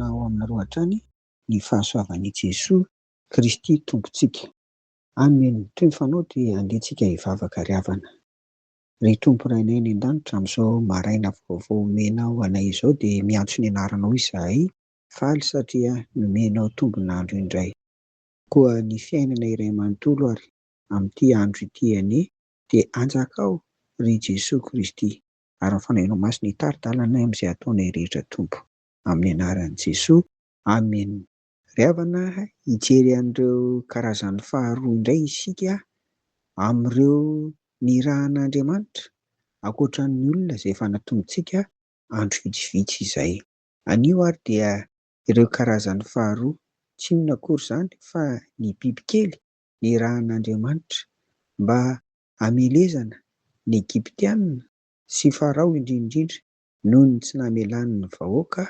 Velona ao aminareo hatrany ny fahasoavan'i Jesoa Kristy Tompontsika. Amen. Toy ny fanao dia andeha tsika hivavaka ry havana. Ry Tompo Rainay any an-danitra, amin'izao maraina vaovao omenao anay izao dia miantso ny anaranao izahay, faly satria nomenao tombon'andro indray. Koa ny fiainana iray manontolo ary amin'ity andro ity anie dia anjakao ry Jesoa Kristy ary ny Fanahinao Masina hitari-dalana anay amin'izay ataonay rehetra Tompo. Amin'ny anaran'i Jesoa. Amen. Ry havana, hijery an'ireo karazany faharoa indray isika amin'ireo nirahan'Andriamanitra, ankoatra ny olona izay efa natombontsika andro vitsivitsy izay. Anio ary dia ireo karazany faharoa, tsy inona akory izany fa ny bibikely nirahan'Andriamanitra mba hamelezana ny Egyptiana sy Farao indrindra indrindra noho ny tsy namelany ny vahoaka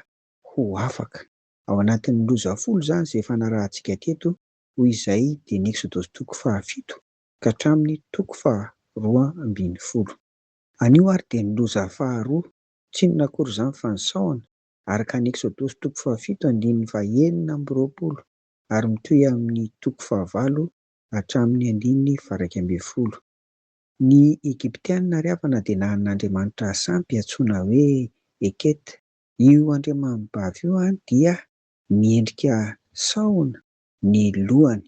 ho afaka. Ao anatin'ny loza folo izany izay efa narahantsika teto, hoy izay dia ny Eksodosy toko fahafito ka hatramin'ny toko faharoa ambinifolo. Anio ary dia ny loza faharoa, tsy inona akory izany fa ny sahona, araka ny Eksodosy toko fahafito andininy fahenina amby roapolo ary mitohy amin'ny toko fahavalo hatramin'ny andininy faha-iraika ambinifolo. Ny Egyptiana ry havana dia nanan'andriamanitra sampy antsoina hoe Heket. Io andriamanibavy io dia miendrika sahona ny lohany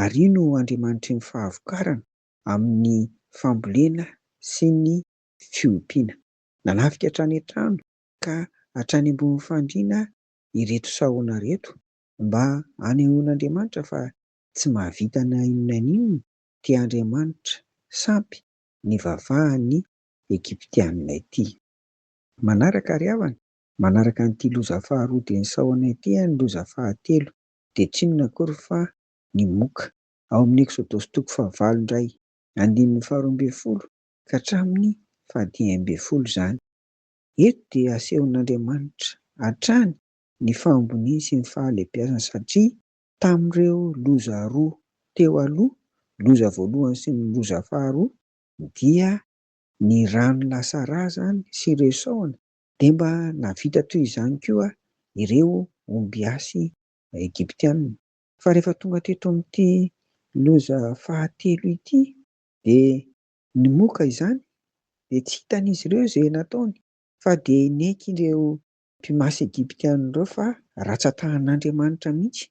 ary io no andriamanitry ny fahavokarana amin'ny fambolena sy ny fiompiana. Nanafika hatrany an-trano ka hatrany ambony fandriana ireto sahona ireto mba hanehoan'Andriamanitra fa tsy mahavita na inona na inona ity Andriamanitra sampy nivavahan'ny Egyptiana ity. Manaraka ry havana, manaraka an'ity loza faharoa dia ny sahona ity ny loza fahatelo dia tsy inona akory fa ny moka. Ao amin'ny Eksodosy toko fahavalo indray, andininy faharoa ambinifolo ka hatramin'ny fahadimy ambinifolo izany. Eto dia asehon'Andriamanitra hatrany ny fahamboniany sy ny fahalehibiazany satria tamin'ireo loza roa teo aloha, loza voalohany sy ny loza faharoa, dia ny rano lasa rà izany sy ireo sahona dia mba nahavita toy izany koa ireo ombiasy egyptiana. Fa rehefa tonga teto amin'ity loza fahatelo ity dia ny moka izany dia tsy hitan'izy ireo izay nataony fa dia niaiky ireo mpimasy egyptiana ireo fa ratsan-tahan'Andriamanitra mihitsy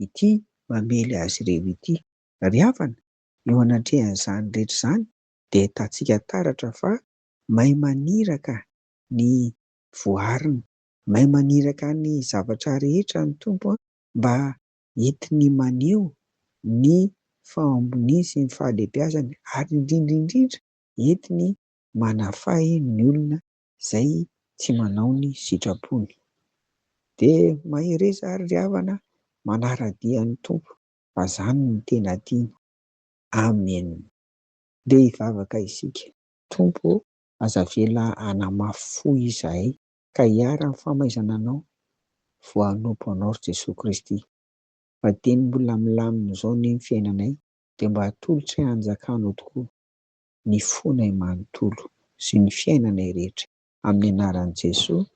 ity mamely azy ireo ity. Ry havana, eo anatrehan'izany rehetra izany dia ahitantsika taratra fa mahay maniraka ny voariny, mahay maniraka ny zavatra rehetra ny Tompo mba entiny maneho ny fahamboniany sy ny fahalehibiazany ary indrindra indrindra entiny manafay ny olona izay tsy manao ny sitrapony. Dia mahereza ary ry havana manara-dia ny Tompo fa izany no tena tiany. Amen. Ndeha hivavaka isika. Tompo ô, aza avela hanamafy fo izahay ka hiharan'ny famaizana Anao vao hanompo Anao ry Jesoa Kristy. Fa dieny mbola milamina izao anie ny fiainanay dia mba atolotray hanjakanao tokoa ny fonay manontolo sy ny fiainanay rehetra. Amin'ny anaran'i Jesoa.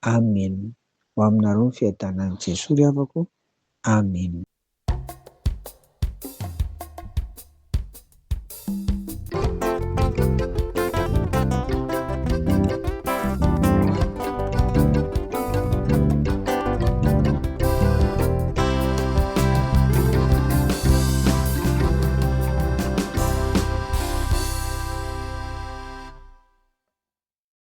Amen. Ho aminareo ny fiadanan'i Jesoa ry havako. Amen.